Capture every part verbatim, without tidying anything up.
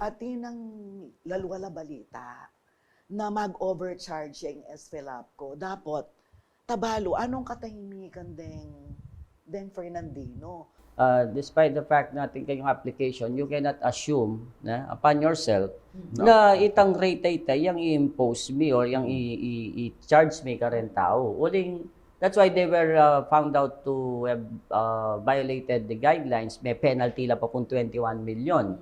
Atin nang lalual a balita na mag-overcharge ya ing Esfelapco. Dapot, tabalu, anong katahimikan deng, deng Fernandino? Uh, despite the fact na atin kayong application, you cannot assume na upon yourself na itang rate a ita yang i-impose mi or yang i- i- i-charge mi kareng tau. Uling, that's why they were uh, found out to have uh, violated the guidelines. May penalty la pa pung twenty-one million.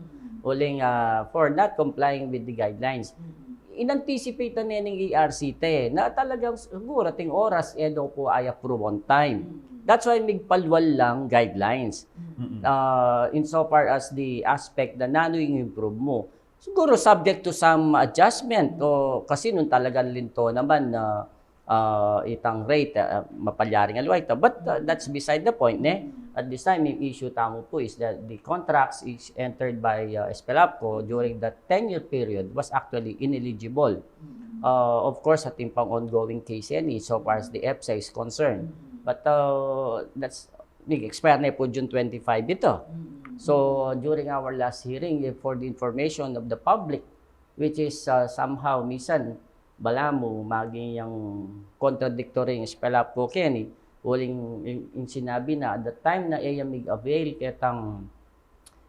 Uling uh, for not complying with the guidelines. In-anticipate na ning E R C te na talagang siguro ating oras e do po i-approve on time. That's why migpalual lang guidelines. Uh, in so far as the aspect na nanu ing improve mu. Siguro subject to some adjustment o kasi nung talagang linto naman na uh, itang rate, uh, mapalyaring aliwa ita. But uh, that's beside the point, ne? At this time, yung issue tamu po is that the contracts is entered by uh, Espelapco during that ten-year period was actually ineligible. Uh, of course, atin pang ongoing case yan, eh, so far as the EPSA is concerned. But uh, that's, nag-expire na po June twenty-five ito. So, during our last hearing, eh, for the information of the public, which is uh, somehow, misan, balamu, maging yang contradictory yung Espelapco keni, uling yung, yung sinabi na at the time na iya mig-avail ketang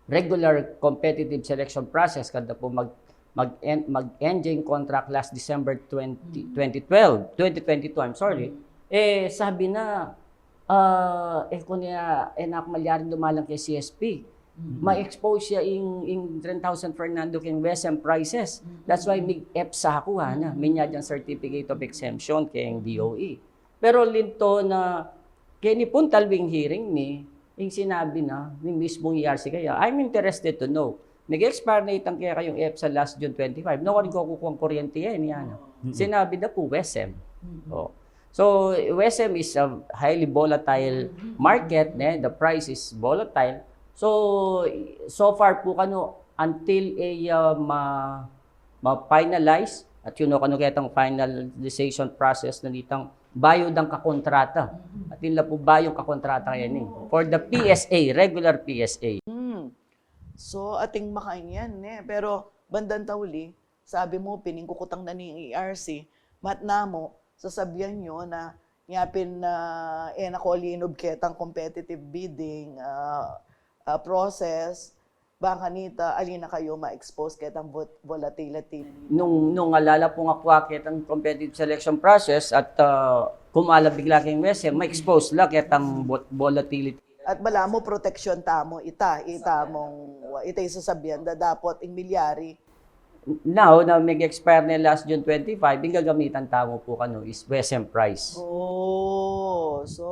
regular competitive selection process, kada po mag, mag, mag-end yung contract last December twenty, twenty twelve, twenty twenty-two, I'm sorry, eh, sabi na, ah, eh, kung niya, eh, nak malyaring dumalang kay C S P, ma-expose siya ing, ing ten thousand Fernando keng WESM prices. That's why mig-EPSA ako, ha, na, minya dyan certificate of exemption keng D O E. Pero linto na, keni pung talwing hearing mi, ing sinabi na, ning mismung E R C kaya, "I'm interested to know. Nag-expire na itang kaya kayong EPSA last June twenty-five. No, kung kukuha ang kuryente yan, yan." Sinabi na po, WESM. Oh. So, WESM is a highly volatile market, ne? The price is volatile. So, so far po kanu, until a uh, ma, ma-finalize, at yun o kanu ketang finalization process na nitang bayu dang kakontrata. At yun la po bayung kakontrata yan eh. For the P S A, regular P S A. Hmm. So, ating makanyan, ne? Pero bandang tauli, sabi mu, piningkukutang na ning E R C, matna mu, sasabian yu na, nya pin, ah, e na ko linub ketang competitive bidding, ah, ah, process, bang kanita, ali na kayu ma-expose ketang vot-, volatility. Nung, nung ala la pung akwa ketang competitive selection process at, ah, kumala bigla keng WESM, ma-expose la ketang vot-, volatility. At balamu proteksyon tamu, ita, ita mung, ita ing sasabian da, dapot ing milyari. Now, na mig-expire na last June twenty-five, ing gagamitan tamu po kanu is WESM price. Oh, so.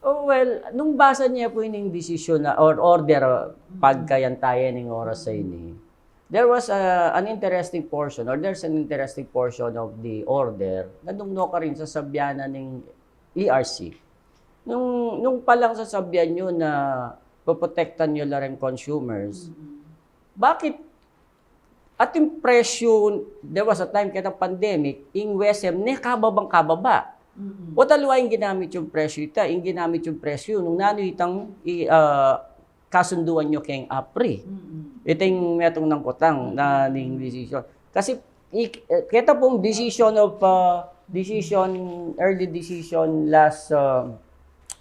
Oh, well, nung basa niya po ining desisyon na, or order, ah, pagkayan tayo ning oras sa ini, there was a, an interesting portion, or there's an interesting portion of the order na nung nukarin sasabian na ning E R C. Nung, nung palang sasabian yu na poprotektan yu la ring consumers, bakit ating presyo, there was a time ketang pandemic, ing WESM, ne kababang kababa. O taliwa ing ginamit yung presyo ita, ing ginamit yung presyo nung nanu itang i, ah, kasunduan yu keng APRI. Iting metung nang kutang na ning desisyon. Kasi i, eh, keta pung decision of, ah, decision, early decision last, ah,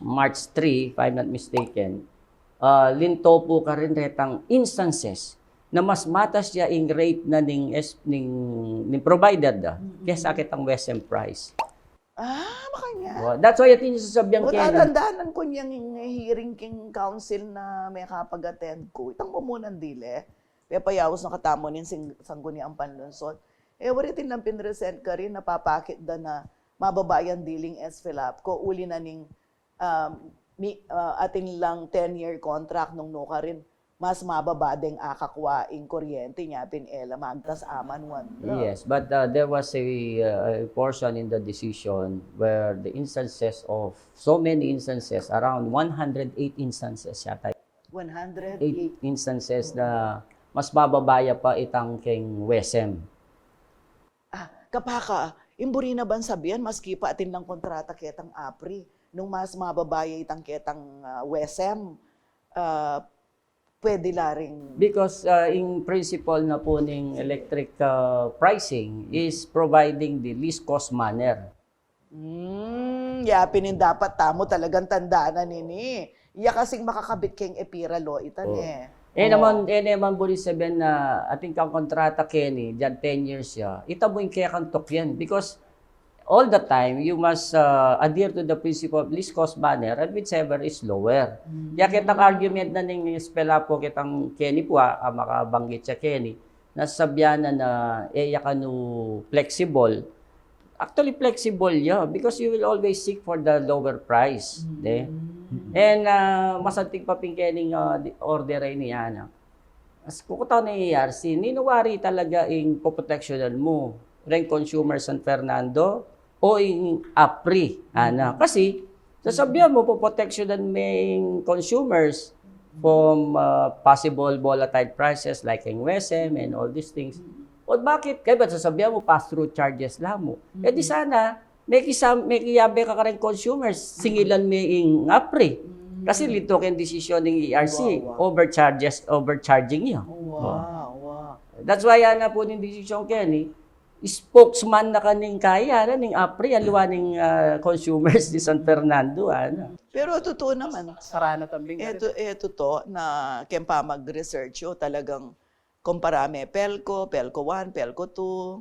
March three, if I'm not mistaken, ah, linto po karin retang instances na mas matas ya ing rate na ning, es-, ning, ning provider da kesa ketang WESM price. Ah, makanyan. Well, that's why atin yung sasabian. O, kaya tatandaan ko niyang hearing king council na mekapag-attend ku. Itang mumunan dili. Pepayaus na katamu ning sing-, Sangguniang Panlunsod. E, wari atin lang pinresent karin, napapakit da na mababa yang diling Esfelapco, uli na ning, um, mi-, uh, atin lang ten-year contract nung nukarin, mas mababa deng akakwa ing kuryente nya pin e la magtas a manuan da. Yes, but, uh, there was a, uh, a portion in the decision where the instances of, so many instances, around one hundred eight instances yata. One hundred eight. Eight instances na mas mababa ya pa itang keng WESM. Ah, kapaka, ing buri na bang sabian, maski pa atin lang kontrata ketang APRI, nung mas mababa ya itang ketang, ah, WESM, ah, pwede la ring Because uh, in principle na po ning electric uh, pricing is providing the least cost manner. Hmm, ya pin ing dapat tamu talagang tandanan ini. Ya kasing makakabit keng EPIRA Law ita ne. Eh naman, eh naman buri sabihin na ating kang kontrata keni, diyan ten years ya. Ita mo yung kaya kang tukyan because all the time you must uh, adhere to the principle of least cost manner and whichever is lower. Kaya kitang argument na ning SFELAPCO kitang keni po ah, ah, makabanggit siya keni, nasabihan na na eh ya kanu flexible. Actually flexible ya because you will always seek for the lower price. De? And uh, masanting pa pin kening uh, order ay niya na. As kukutaw na ERC, nino wari talaga ing poproteksyonan mu? Reng consumer San Fernando o ing APRI? Ana. Kasi, sasabihan mu, poproteksyonan me ing consumers from uh, possible volatile prices like ing WESM and all these things. O bakit? Kaya ba't sasabihan mu, pass-through charges la mu? E di sana, may kisam, may kiyabe ka kareng consumers, singilan me ing APRI. Kasi lito keng desisyon ning ERC, overcharges, overcharging ya. Wow, wow. That's why ana po ning desisyon keni, spokesman na kaning kaya na ning APRI, aliwa ning uh, consumers di San Fernando. Ana. Pero totoo naman. Sarana tambing. Eto, eto to na keng pamag-research yo talagang kumpara me PELCO, PELCO one, PELCO two,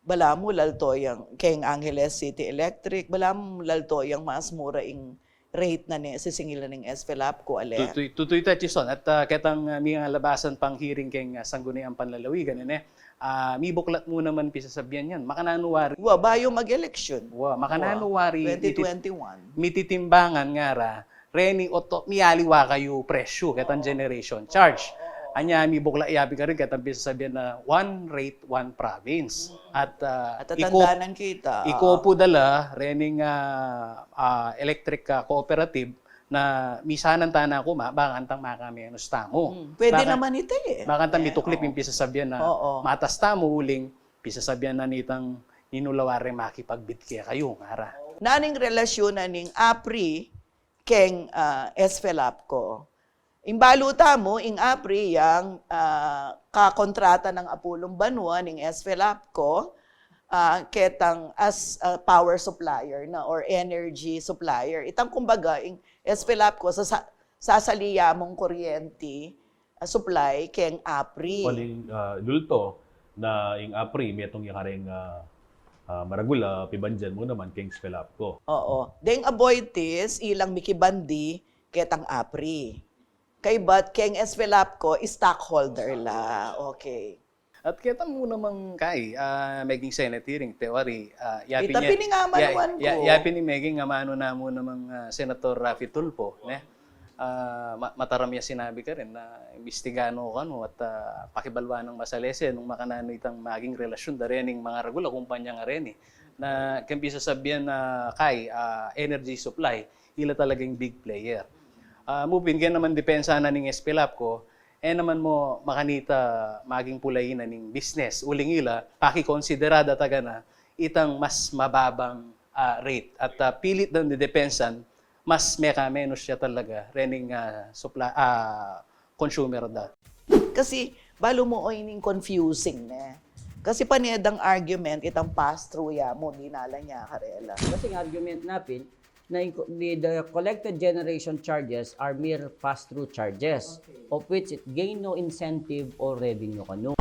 balamu lalto yang keng Angeles City Electric, balamu lalto yang mas mura ing rate na ne sisingilan ning SFELAPCO ale. Tutuy, tutuy ta, Chison. At uh, ketang uh, mi nga labasan pang hearing keng uh, Sangguniang Panlalawigan, ne? Uh, mi buklat mu naman pisasabian yan. Makananu wari. Wa, bayu mag-election. Wa, makananu wari. twenty twenty-one. Mititimbangan nga ra, reni oto, mialiwa kayu presyu, ketang generation charge. Anya, mi buklat yabi karin, ketang pisasabian na one rate, one province. At, uh, At tatandanan kita. Iko po dala, rening uh, uh, electric uh, cooperative, na misanan tana ku ma, bakantang makamenos tamu. Hmm. Pwede naman ita eh. Bakantang mituklip yung pisasabian na matas tamu, uling pisasabian na nitang ninulawari makipagbid kaya kayu, ngara. Naning relasyon na ning APRI keng uh, SFELAPCO. Ing balu tamu, ing APRI yang uh, kakontrata ng apulong banwa ning SFELAPCO, uh, ketang as uh, power supplier na or energy supplier. Itang kumbaga, ing SFELAPCO, sa, sa, sasali ya mung kuryente, uh, supply keng APRI. Paling uh, lulto na ing APRI, metung ya kareng uh, uh, maragul a uh, pibandian mu naman keng SFELAPCO. Oo. Deng Aboitiz, ilang mikibandi ketang APRI. Kaybat keng SFELAPCO, stockholder la. Okay. At keta mu namang kai, uh, meging Senate hearing, tewari, uh, yapi Ita pini nga manuan ku. Yapi ni meging amanu namu namang uh, Senator Raffy Tulfo, ne? Uh, mataram ya sinabi karin na imbestigan no kanu at uh, pakibaluan nang masalese nung makananu itang maging relasyon da rening mangaragul a kumpanya nga reni. Na keng pisasabian na kai, uh, energy supply, ila talagang big player. Uh, mupin kaya naman depensa na ning SFELAPCO, e naman mu makanita maging pulayi na ning business. Uling ila, pakikonsiderada taga na itang mas mababang uh, rate. At uh, pilit daw ni depensan, mas mekamenos ya talaga rening uh, supply, uh, consumer da. Kasi balu mu o ining confusing ne. Kasi panedang argument itang pass-through ya mu, dinala niya karela. Kasi ang argument napin, na the collected generation charges are mere pass-through charges, okay, of which it gain no incentive or revenue kanu.